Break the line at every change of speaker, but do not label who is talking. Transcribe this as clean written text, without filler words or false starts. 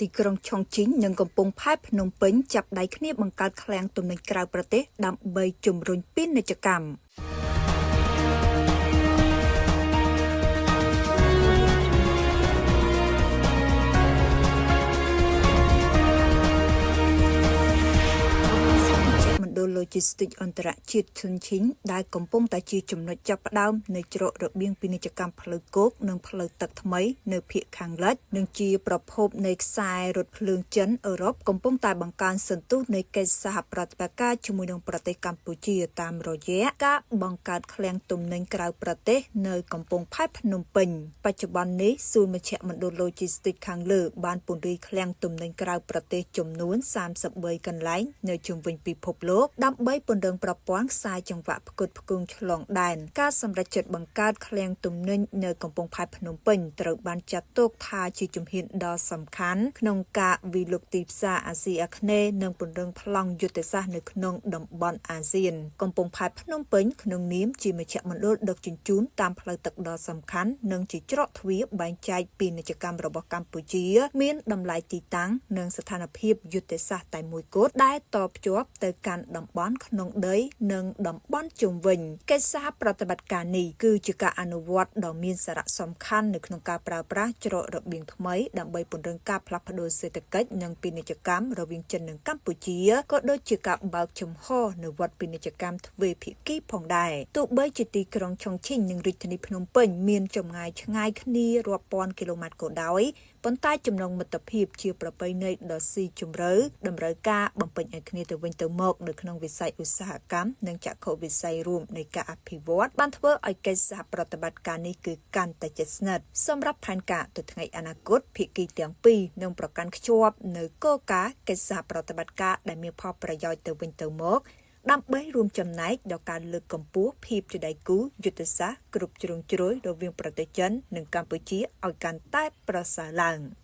ទីក្រុងឆុងជីងនិងកំពង់ផែភ្នំពេញចាប់ដៃគ្នាបង្កើតឃ្លាំងទំនិញក្រៅប្រទេសដើម្បីជំរុញពាណិជ្ជកម្មមណ្ឌលឡូជីស្ទីកអន្តរជាតិឈុនឈិងដែលកំពុងតែជាចំណុចចាប់ផ្ដើមនៃច្រករបៀងពាណិជ្ជកម្មផ្លូវគោកនិងផ្លូវទឹកថ្មីនៅភាគខាងលិចនិងជាប្រភពនៃខ្សែរថភ្លើងចិនអឺរ៉ុបកំពុងតែបង្កើនសន្ទុះនៃកិច្ចសហប្រតិបត្តិការជាមួយនឹងប្រទេសកម្ពុជាតាមរយៈការបង្កើតឃ្លាំងទំនិញក្រៅប្រទេសនៅកំពង់ផែភ្នំពេញបច្ចុប្បន្ននេះសួនមជ្ឈមណ្ឌលឡូជីស្ទីកខាងលើបានពង្រាយឃ្លាំងទំនិញក្រៅប្រទេសចំនួន33កន្លែងនៅជុំវិញពិភពលោកដើម្បីពង្រឹងប្រព័ន្ធខ្សែចង្វាក់ផ្គត់ផ្គង់ឆ្លងដែនការសម្រេចចិត្តបង្កើតឃ្លាំងទំនិញនៅកំពង់ផែភ្នំពេញត្រូវបានចាត់ទុកថាជាជំហានដ៏សំខាន់ក្នុងការវិលុកទីផ្សារអាស៊ីអាគ្នេយ៍និងពង្រឹងប្លង់យុទ្ធសាស្ត្រនៅក្នុងតំបន់អាស៊ានកំពង់ផែភ្នំពេញក្នុងនាមជាមជ្ឈមណ្ឌលដឹកជញ្ជូនតាមផ្លូវទឹកដ៏សំខាន់និងជាច្រកទ្វារបែងចែកពាណិជ្ជកម្មរបស់កម្ពុជាមានតម្លៃទីតាំងនិងស្ថានភាពយុទ្ធសាស្ត្រតែមួយគត់ដែលតភ្ជាប់ទៅកាន់តំបន់ក្នុងដីនិងតំបន់ជុំវិញកិច្ចសហប្រតិបត្តិការនេះគឺជាការអនុវត្តដ៏មានសារៈសំខាន់នៅក្នុងការប្រើប្រាស់ច្រករបៀងថ្មីដើម្បីពង្រឹងការផ្លាស់ប្ដូរសេដ្ឋកិច្ចនិងពាណិជ្ជកម្មរវាងចិននិងកម្ពុជាក៏ដូចជាការបើកចំហនៅវត្តពាណិជ្ជកម្មទ្វេភាគីផងដែរទោះបីជាទីក្រុងឆុងឈិងនិងរាជធានីភ្នំពេញមានចម្ងាយឆ្ងាយគ្នារាប់ពាន់គីឡូម៉ែត្រក៏ដោយប៉ុន្តែចំណងមិត្តភាពជាប្រពៃណីដ៏ស៊ីជម្រៅតម្រូវការបំពេញឲ្យគ្នាទៅវិញទៅមកនៅក្នុងវិស័យឧស្សាហកម្មនិងចក្ខុវិស័យរួមនៃការអភិវឌ្ឍបានធ្វើឲ្យកិច្ចសហប្រតិបត្តិការនេះគឺកាន់តែជិតស្និទ្ធសម្រាប់ផែនការទៅថ្ងៃអនាគតភាគីទាំងពីរនឹងប្រកាន់ខ្ជាប់នៅគោលការណ៍កិច្ចសហប្រតិបត្តិការដែលមានផលប្រយោជន៍ទៅវិញទៅមកដើម្បីរួមចំណែកដល់ការលើកកម្ពស់ភាពជាដៃគូយុទ្ធសាស្ត្រគ្រប់ជ្រុងជ្រោយរវាងប្រទេសចិននិងកម្ពុជាឲ្យកាន់តែប្រសើរឡើង។